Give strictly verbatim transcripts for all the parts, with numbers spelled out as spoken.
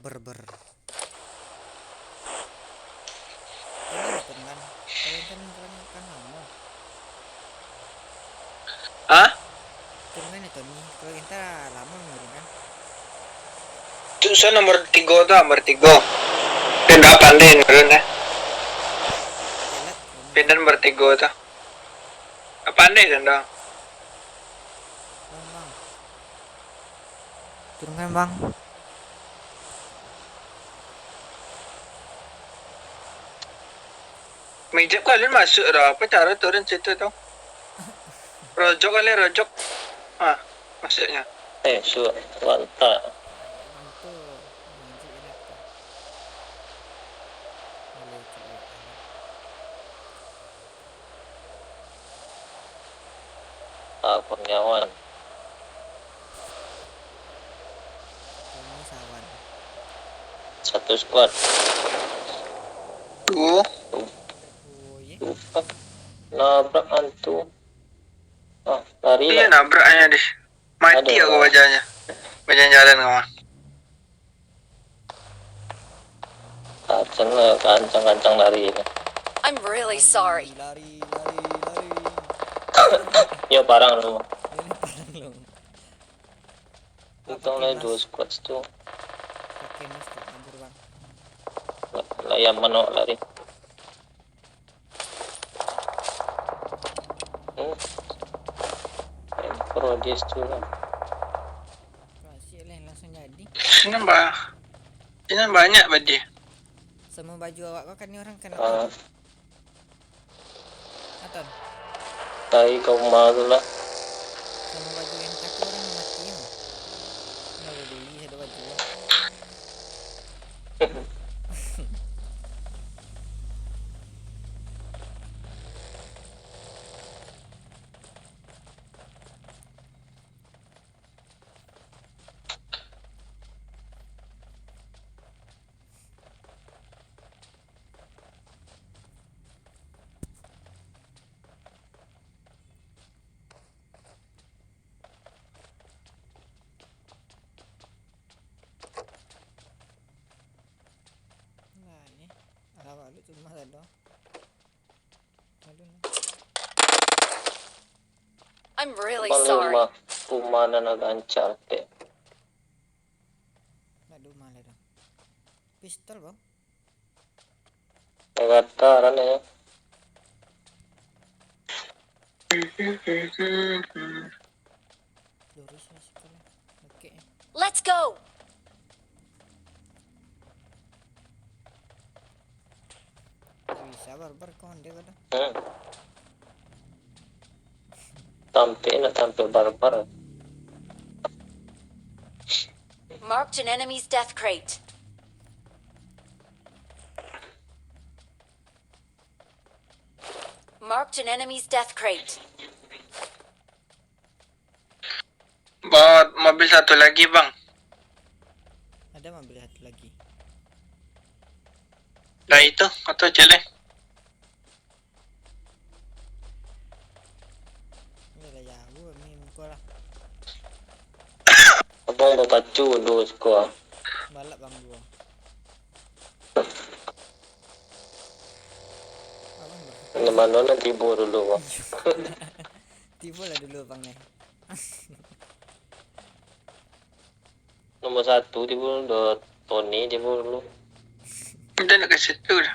Ber, ber. Tadi kan, kalau kan, kan, kan lamo. Hah? Turun kan itu ni, kalau kita lamo nurun kan. Tu saya nomor tiga tu, nomor tiga. Dia dah pandai nurun, eh. Telat, turun. Pindah nomor tiga tu. Pandai tu, dah. Bang, bang. Turun kan, bang. Mejap kalian masuk dah. Apa cara turun situ tu? Rojok kali, rojok. Ah, maksudnya. Eh, suak, lantak. Ah, kurniawan. Kamu sawan. Satu squad. Duo. Oh, iya. Lupa. Nabrak antu. Ah, lari. Iya, lah. Nabraknya deh. Mati. Aduh, aku lah. Bajanya. Bajalan-jalan kawan. Kancang lah, kancang-kancang lari. I'm really sorry. Lari, lari, lari, lari. Yo, parang lu. Yo, parang lu. Untung lah duo squad tu. Pakai mask tak kabur, bang. Lah, lah, yang mana lari? Hmm. Pro dia tu lah. Masih lah, langsung jadi. Sini, Mbak. Sini banyak baju. Sama baju awak kau kan ni orang kan. Ah. Aton. Tai kau malu lah. Sama baju yang satu orang mati ya. Nggak boleh beli satu baju. Nah, ini. Alah, balik tu rumah tadi. Lalu ni. I'm really sorry. Rumah, rumah nan agak ancak, Tek. Nggak ada rumah lah dah. Pistol, bang. Gata kan ya. Lurus masuk ke. Oke. Let's go. Nggak bisa barbar kau, dia kadang. Hmm. Tampek nak tampek barbar. Marked an enemy's death crate. Marked an enemy's death crate. Bawa mobil satu lagi, Bang. Ada mobil satu lagi. Dah itu, atau cek leh. Ini lah jauh, ni muka lah. Abang bapacu dulu siko. Balap, Bang, dua. Abang ber- Di mana nak tibo dulu, Bang? Tibo lah dulu, Bang, eh. Nomor satu tibo dulu, Tony tibo dulu. Kita nak ke situ dah.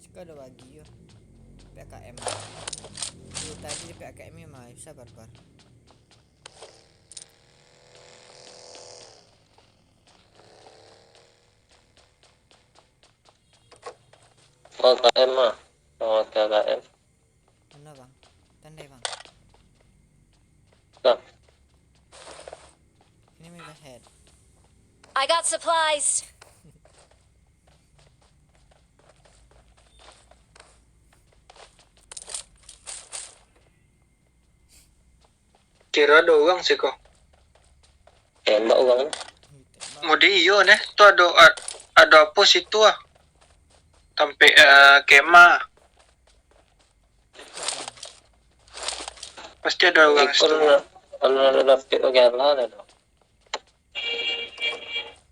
Suka ada bagi yo. P K M. Tu tadi di P K M ni mah bisa barbar. Oh, K M ah. Oh, K M. Mana, Bang? Tandai, Bang. Dah. Ini mega head. I got supplies. Kiro ado urang siko. Tembak urang. Mode iyo neh, tu ado, a-, ado apo situ ah. Tampek, eh, kemah. Pasti ada orang situ. Kalau ada dapet bagaimana tu?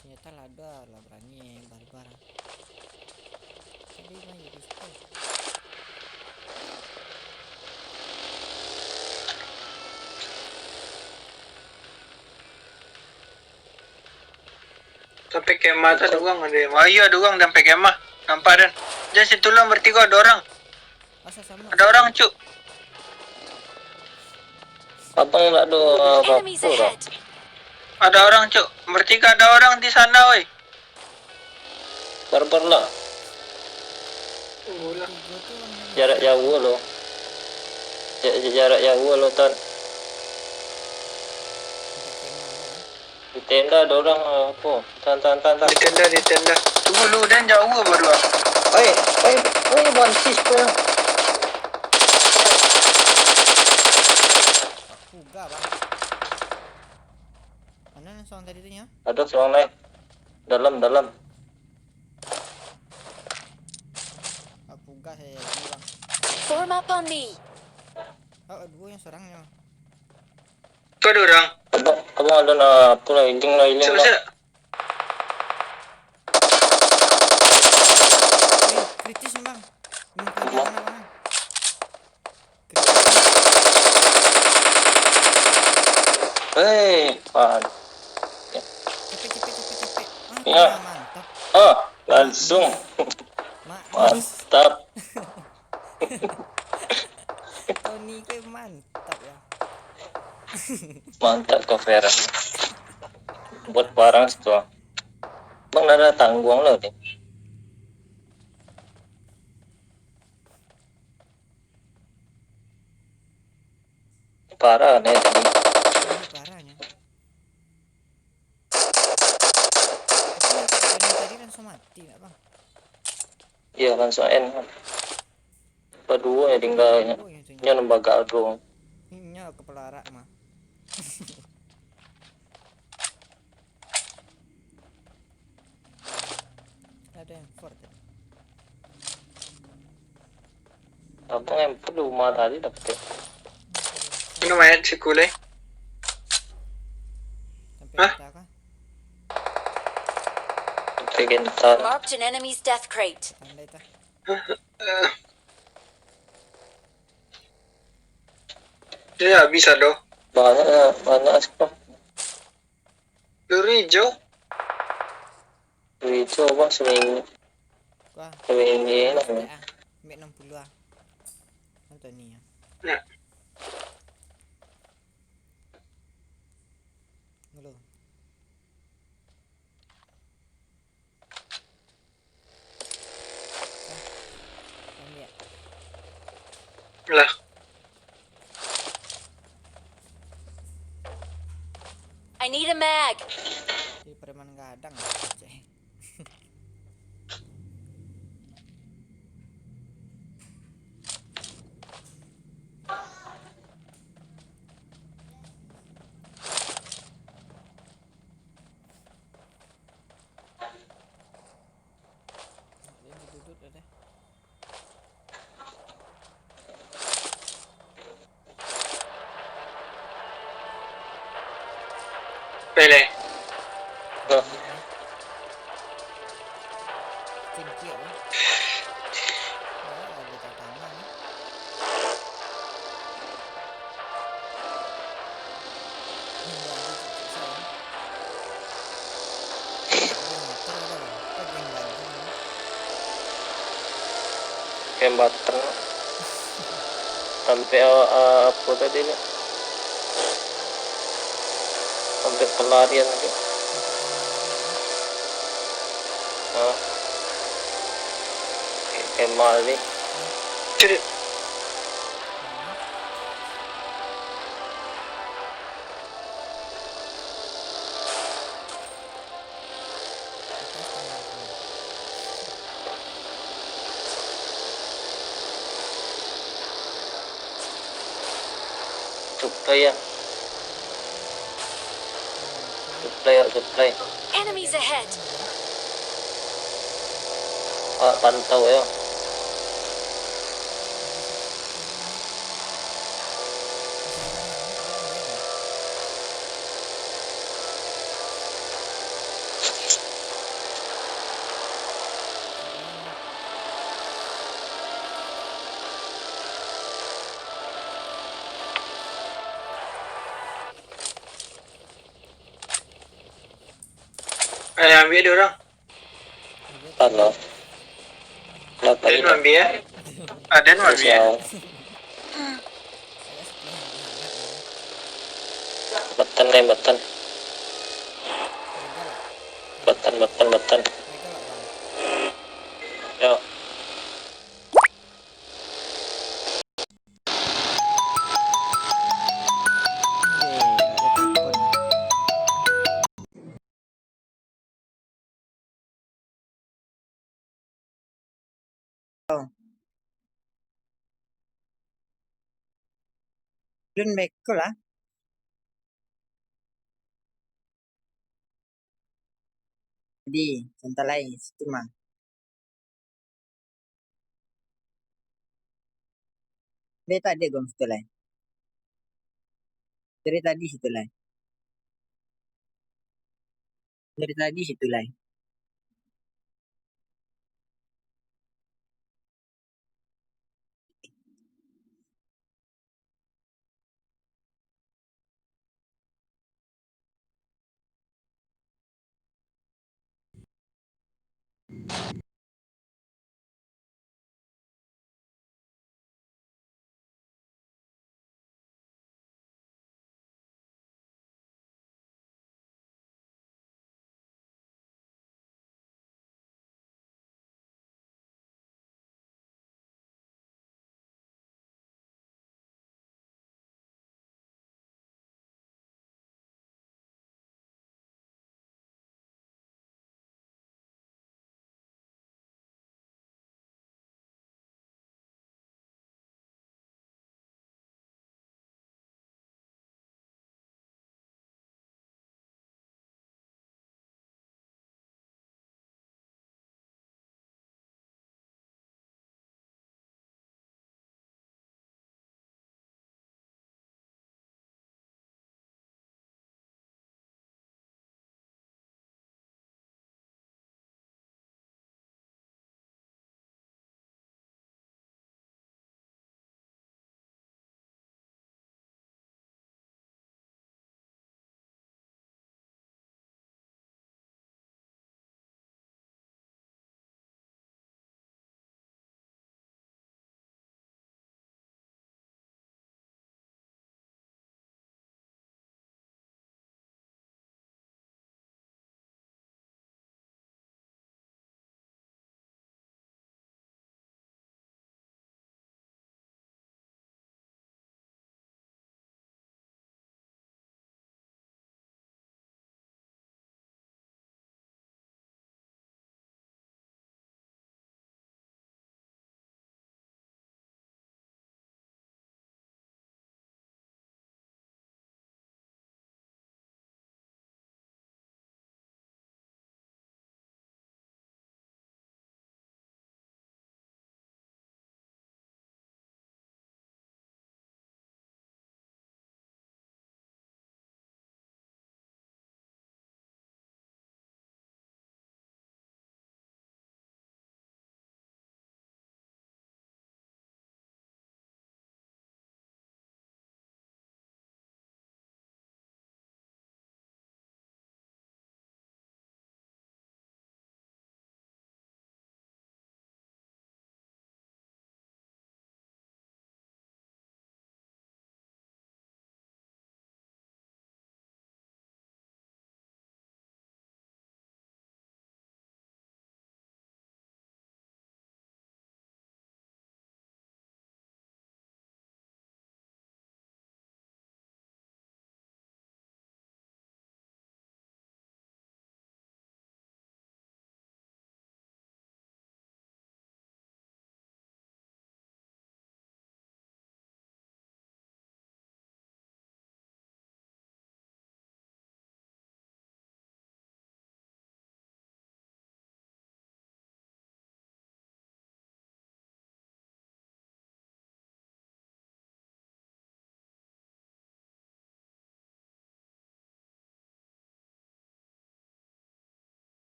Senjata lah ada lah, berani barbar. Tapi main di situ. Sampai kemah tu ada orang, ada. Wah, iya, ada orang sampai kemah. Nampak, Dan. Jan situ lah, bertiga ada orang. Asa sama. Ada orang, Cuk. Abang nak ada apa-apa dah. Ada orang, Cuk. Bertiga ada orang di sana, woi. Barbar lah. Tunggulah. Jarak jauh lo. Ja-, ja-, jarak jauh lo, Tan. Di tenda ada orang, eh, apa? Tan, tan, tan, tan. Di tenda, di tenda. Tunggu lu, Dan, jauh baru ah. Oi, oi, oi, bukan sis tu. Puga, Bang. Mana seorang tadi tu nya? Ada seorang lain. Dalam, dalam. Ah, puga saya lagi, Bang. Form up on me. Oh, dua yang seorang nya. Kau ada orang? Abang, abang ada nak apa lah, healing lah, healing lah. Siap, siap. Eh, kritis ni, Bang. Minta dia nak, Bang. Kritis. Hei, Pan. Cepet, cepet, cepet, cepet. Ah, ya. Mantap. Ah, langsung. Mantap. Tony ko mantap ya. Mantap kau, Fer. Buat barang situ. Bang, ada tangguang lo ni. Parah ni. Ini parahnya. Tapi yang tak tadi langsung mati, nak, Bang? Iya, langsung end. Baduo ya tinggalnya. Oh, yang tu. Nyo nembak gado. Nyo kepala arak mah. Ada yang fort tadi. Abang yang perlu rumah tadi dapet. Ini mayat si Kule. Sampai Hah? Kita kah? Sampai kita. Marked an enemy's death crate. Pandai tah. Dia habis, aduh. Banyak, banyak, sih. Peluru hijau. Peluru hijau, Bang, seminggu. Wah. Seminggu lah. Ah, ambil enam puluh ah. Nonton ni ya. Ya. Halo. Lah. I need a mag. Di preman gadang, cek. Nak dia duduk dah deh. Pele. Cengkek, eh. Bawa lagi tak tangan, eh. Jembatan. Sampai, eh, apa tadi ni? Sampai pelarian tu. Ah. Kemal ni. Cedek. Supply ya. Supply ya, supply. Enemies ahead. Ah, pantau ya. Saya ambil dia orang. Halo. Kenapa? Dia ambil ya? Ada yang ambil. Batan, kain batan. Batan, batan, batan. Yo. Alun beko lah. Di, santai lai, situ mah. Dari tadi gong situ lai. Dari tadi situ lai. Dari tadi situ lai.